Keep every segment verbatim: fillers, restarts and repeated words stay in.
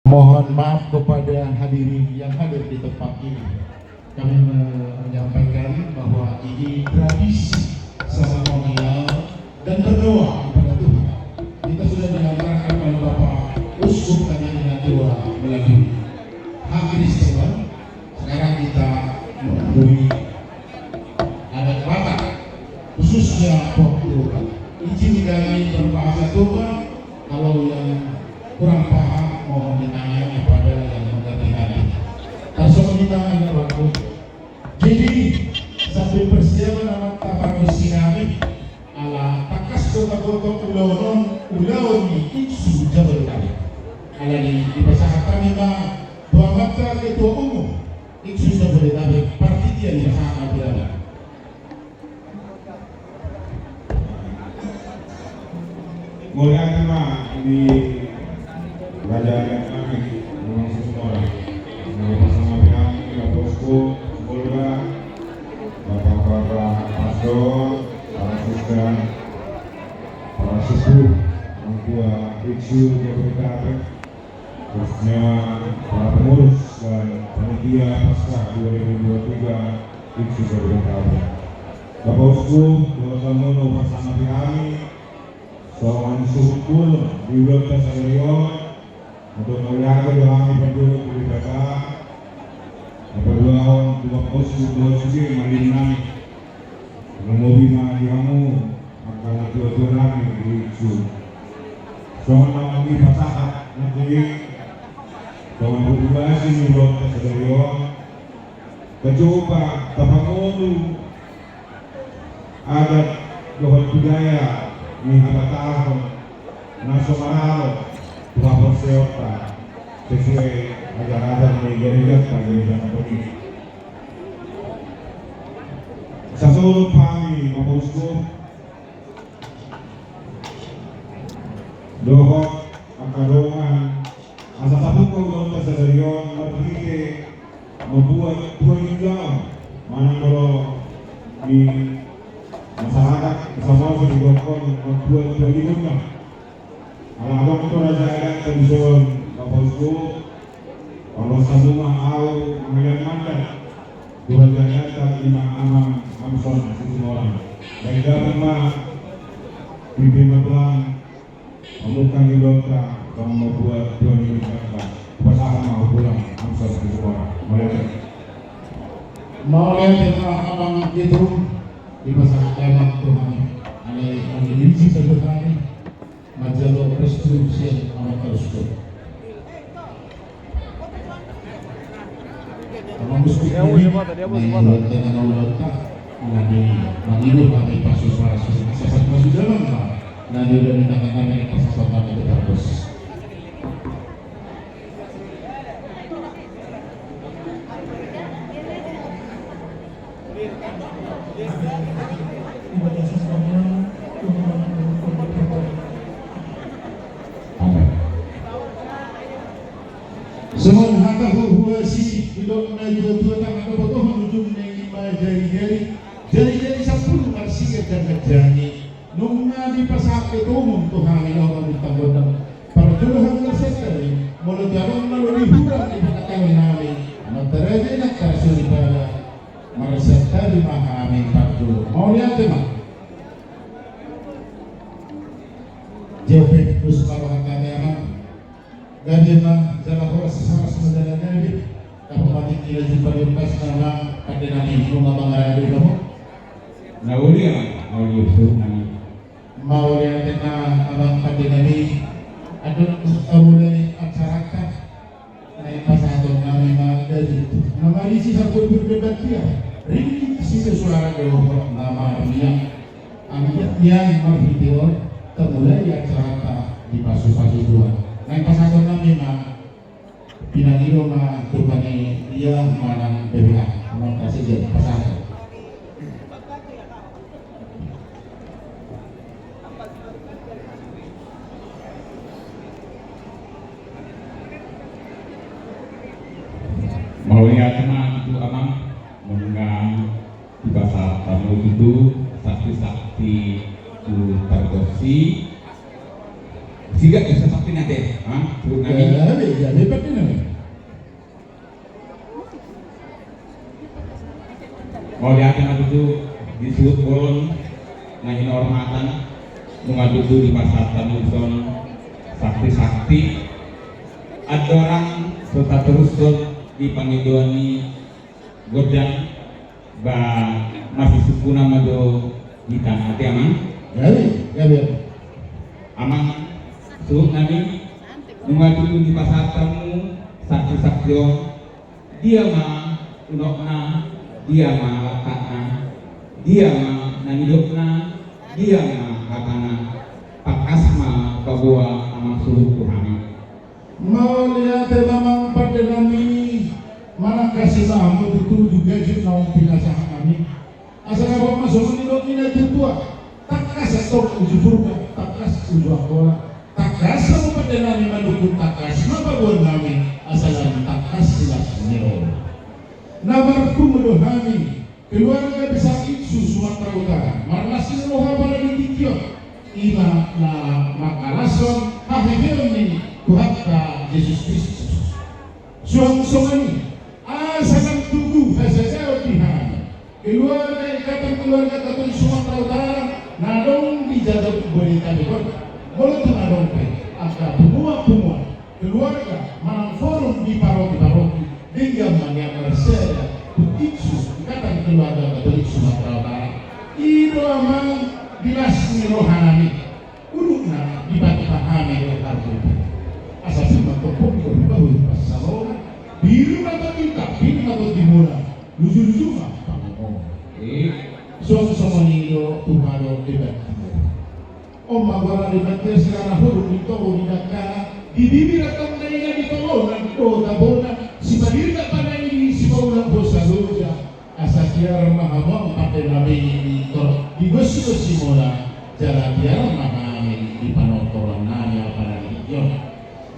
Mohon maaf kepada hadirin yang hadir di tempat ini. Kami menyampaikan bahwa ini tradisi seremonial dan berdoa kepada Tuhan. Kita sudah diantarkan oleh Bapak Uskup Tanjung Pinang dua melalui hak Kristen. Sekarang kita menghubungi anak Batak, khususnya Toba. Izin kami berbahasa Toba, kalau yang kurang paham mohon ditanya kepada yang mengerti hati. Langsung kita anak baku. Jadi, sambil persiapan anak tapak sinami, ala tangkas do taboto ulaon on, ulaon ni Iksu Jabodetabek. Alani i dipasahat hami ma tu amanta ketua umum Iksu Jabodetabek, partitia dipasahat hami tu amanta. Mauliate ma di raja nami, memang sesuai. Nama pasangan yang kita bosku, Polda, Bapak-bapak Pastor, para suster, para sepuh, orang tua Iksu Jabodetabek, khususnya para pengurus dan panitia Paskah dua ribu dua puluh tiga Iksu Jabodetabek. Bapak Uskup, dohot hamu na hupasahat hami, songon suhut ni ulaonta sadari on, untuk mauliate do hami pandulu tu Debata, na paduahon tu Bapak Uskup dohot sude malilinami. Tarlumobi ma di hamu angka natuatua nami di Iksu. Songon na dipasahat nangkin, songon populasi ni ulaonta sadari on, tacoba tapangolu adat dohot budaya ni habatahon na so maralo tu haporseaonta sesuai ajar-ajar ni gerejanta, gereja Katolik. Sasolhot hami, Bapak Uskup, dohot angka dongan, asa tabuka ulaonta sadari on marhite mambuat tua ni ulaon manang molo di masyarakat, asa molo didokkon mambuat tua ni ulaon. Ala adong do raja adat dison, Bapak Uskup, parlos hamu ma ahu mangaliat mandat tu raja adat, ima Amang Samson Situmorang. Baen damang ma pimpin ma tulang, pamungka ni ulaonta, tong mambuat tua ni ulaonta. Hupasahat ma tu Amang Samson Situmorang. Mauliate. Mauliate ma Amang Gitung, dipasahat damang tu hami. Alai hami diisi sajo hami manjalo restu sian Amanta Uskup. Amang Uskup, na ulaonta na ulaonta, na di mangido hami pasupasu, asa pasupasu damang ma na di ulaon ni tangan nami, pasahaton nami tu parbos. Amen. Songon hata huhuasi, didok natuatua, tangan dohot ujungna i ma jarijari, jarijari sampulu marsiganjangganjang i. Nunga dipasahat ketua umum tu hami, laho ma di tanggona. Parjolo hami marsiganjang i, molo tung adong na olo di hurang di pangkataion nami, amanta raja, inanta soripada, marsiganjang i ma hami parjolo. Mauliate ma. Jauh pe, terus ma rohanta, Amang. Gabe ma jala horas, horas ma jala gabe. Dapot ma tingki na jumpa di ombas na, Amang pande nami, nunga mangarade hamu. Na uli, Amang, na uli, suhut nami. Mauliate ma, Amang pande nami. Adong, asa mulai acaranta. Naeng pasahaton nami ma gabe na marisi sarbobur, debat dia. Ringgit sise suara dohot na marmiak. Anggiat nian marhite on tamulai acaranta dipasupasu Tuhan. Naeng pasahaton nami ma pinangido ma tu panitia manang P P H. Amang, kasih dia pasahaton. Mauliate ma tu Amang, nunga dipasahat hamu tutu sakti-sakti tu pargonsi. Siga bisa sakti Ate, ha? Gabe, gabe, pake nami. Mauliate ma tutu di suhut bolon na hinahormatan, nunga tutu dipasahat hamu dison saksi-saksi. Andorang so tatorushon di pangidoan ni gondang, ba masisungkunan ma jo hita, ate amang. Gabe, gabe. Amang suhut nami, nunga tutu dipasahat hamu saksi-saksi on. Dia ma unokna, dia ma langkatna, dia ma na nidokna, dia ma hatana. Tangkas ma paboa amang suhut tu hami. Mauliate ma amang pande nami, manang kasi ma hamu tutu di gajut naung pinasahat nami. Asa na boi ma songon nidok ni natuatua, tangkas antong uju Purba, tangkas uju Angkola. Tangkas hamu pande nami mandungkun, tangkas ma paboa nami, asa lam tangkas silas ni roha. Na marpungu do hami, keluarga besar Iksu Sumatera Utara, marlas ni roha pala di tingki on, ima na mangkalashon haheheon ni Tuhanta Jesus Kristus. Suang songon i, asa nang tugu hasadaon di hami, keluarga, ikatan keluarga Katolik Sumatera Utara, na adong di jolo Bodetabek on, molo tung adong pe angka punguan-punguan keluarga manang forum di paroki-paroki, denggan ma nian marsada tu Iksu, ikatan keluarga Katolik Sumatera Utara. I do amang di las ni roha nami. Unokna dipatupa hami do harbue. Asa sima topok do bahul passalongan. Biru ma tongkin, tampil ma tongkin muna. Luju-luju ma pangomoan. Eh, songon i do tupa do debat dia. On ma goarna debat dia, sirara huruf di toru di dangkana. Di bibir antong na ina di tolonan do tabona. Sipadirgak panai di sipaulak bosa loja. Asa tiar ma hamu pande nami di tor-, di gosi-gosi muna, jala tiar ma hami di panortoran nami apala di tingki on.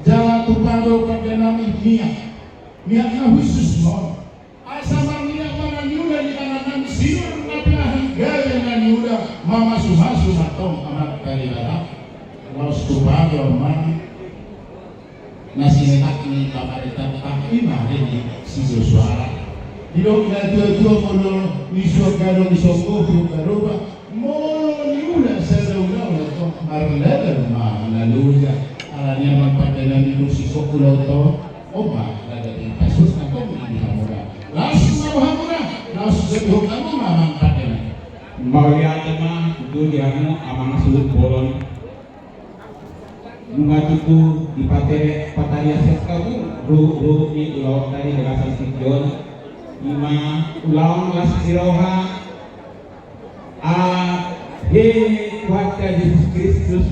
Jala tupa do pande nami miak, miak na hushus ma on. Asa marmiak ma na niula di tangan nami, sinur na pinahan gabe na niula, mamasu-masu ma antong Amanta Debata. Laos tupa do amang. Na sinetak ni pamarentanta i ma heni siso suara. Didok natuatua molo nisuan gadong isonggo tu garoba, molo niula sada ulaon antong mardalan ma na loja. Alani amang pande nami dung singkop ulaon on, on ma na gabe pasu antong di hamuna. Laos ma hamuna, laos jadi hok hamu ma amang pande nami. Mauliate ma tutu di hamu amang suhut bolon. Nunga tutu dipatariashon hamu ruhut-ruhut ni ulaonta di bagasan tingki on, ima ulaon las ni roha, ah, hehe Tuhanta Jesus Kristus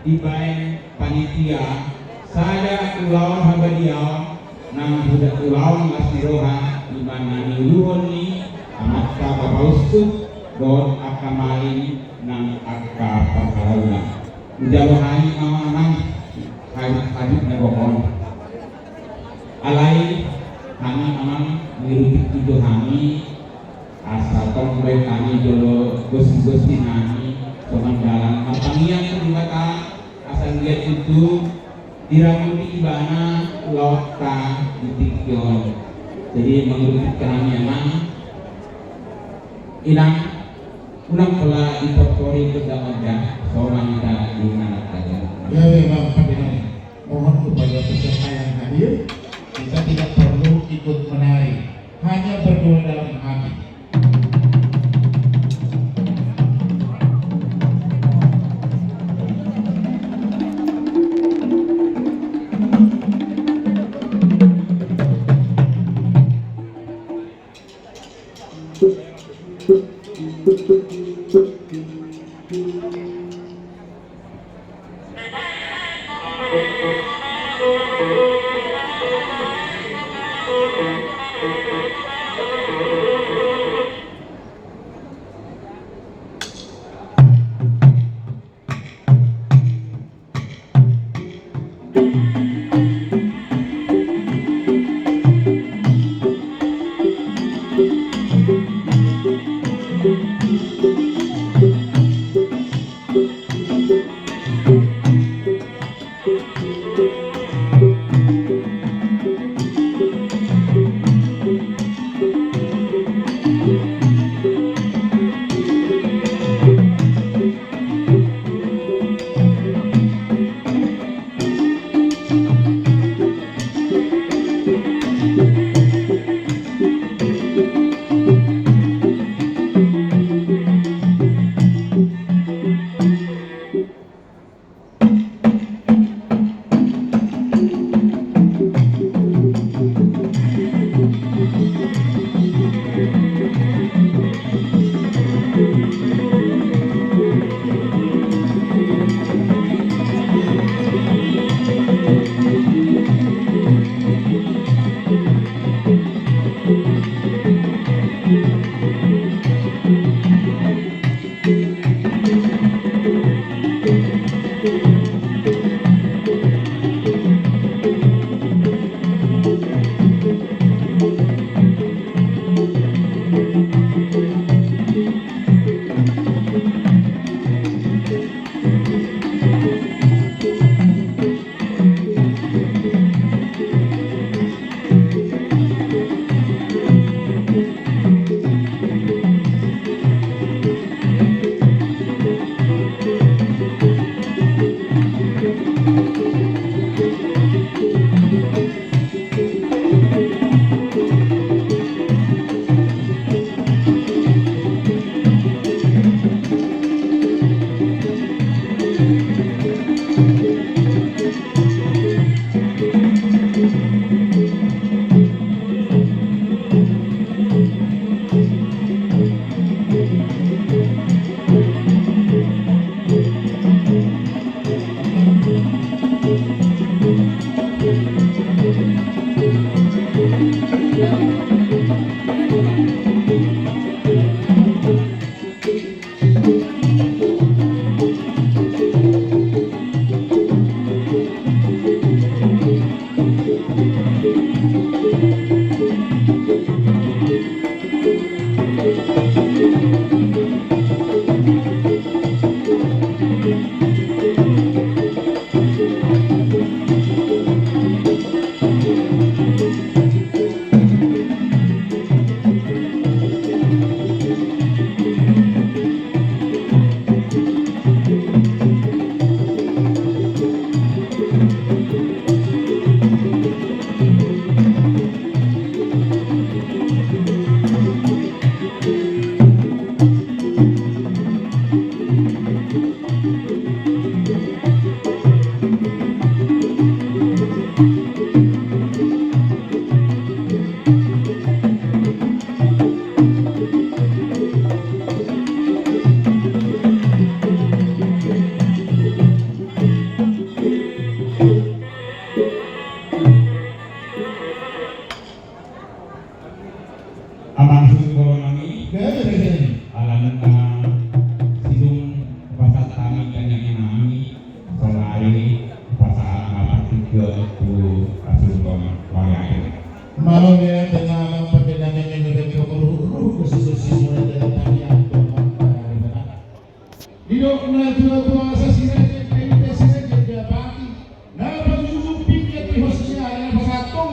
dibaen panitia, sada ulaon habadiaon, nang budak ulaon las ni roha, ima na niuluhon ni amanta bapa uskup dohot angka malim nang angka parhalauan. Dijalo hami amang-amang, habib-habib na gok on. Alai hami amang, mangirutik i do hami, asa tong baen hami jolo gosi-gosi nami, songon dalan martangiang tu Debata, asa anggiat tutu diramoti ibana ulaonta di tingki on. Jadi mangirutik hami amang, inang, unang pola diporpori gondang on, songon i ma di inganan saja. Ya, ya, amang pande nami. Mohon kepada peserta yang hadir, kita tidak perlu ikut menari, hanya berdua dalam hati.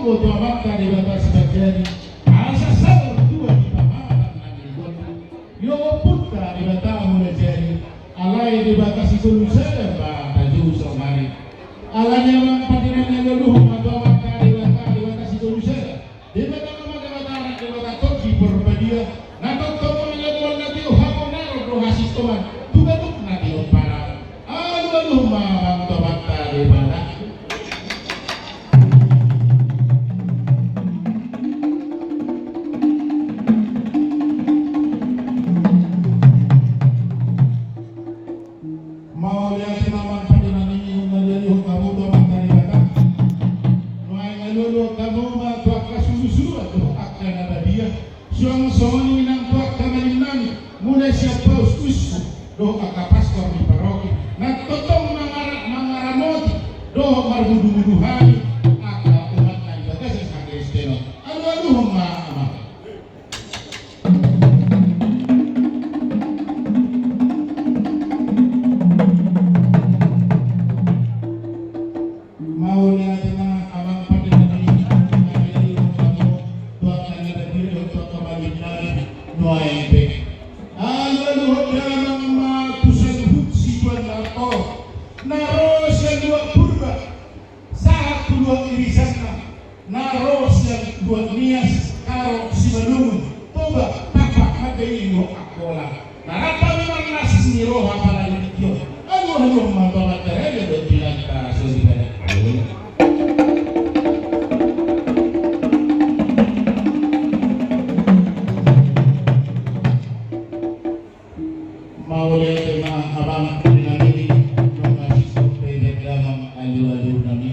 tu Amanta Debata Sipajari, asa saur tua di pamatang na niluluan. Di ompunta Debata Mulajadi, alai Debata Sitolusada ma tajo saonari. Alani i amang pande nami, alualuhon ma tu Amanta Debata, Debata Sitolusada, Debata Ama, Debata Anak, Debata Tondi Porbadia, na tongtong mangajari na tio hamonangan dohot hasintongan tu ganup na tinomparan. Alualuhon ma amang tu Amanta Debata. Mauliate ma amang pande nami, alualuhon hamu tu Amanta Debata. Nuaeng alualuhon hamu ma tu angka sulusuluan dohot angka na badia. Suang songon i nang tu angka malim nami, mulai sian paus uskup dohot angka pastor ni paroki, na tongtong mangara-, mangaramoti dohot marmudumudu hami angka umat na di bagasan hakristenon. Alualuhon ma amang. Mauliate ma amang pande nami, alualuhon hamu tu angka na badia dohot tu angka malim nami, nuaeng pe. Alualuhon damang ma tu saluhut situan na torop, na ro sian luat Purba sahat tu luat irisanna, na ro sian luat Nias, Karo, Simalungun, Toba, Tampak, Mandailing dohot Angkola. Na rap hami marlas ni roha pala di tingki on. Alualuhon ma tu Amanta Raja dohot tu inanta soripada. Mauliate ma amang pande nami, nunga sisongon pe damang alualu nami.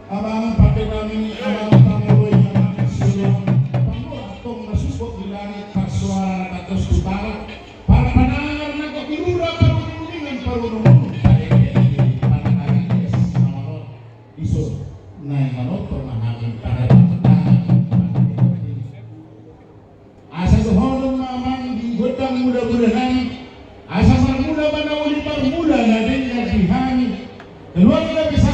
Amang pande nami, amang pangoloi, amang sioloi, pangoloi antong na suksuk di langit, parsoara na tangkas tu tano, parpanangan na gok di rura, paruningan parunungun, parengeni panangan es na malolo. Ison, naeng manonton ma hami, panangan, panangan. Asa dohonon ma amang di gondang mula-mula nami, asa marmula ma na uli marmula na dengar di hami, keluarga besar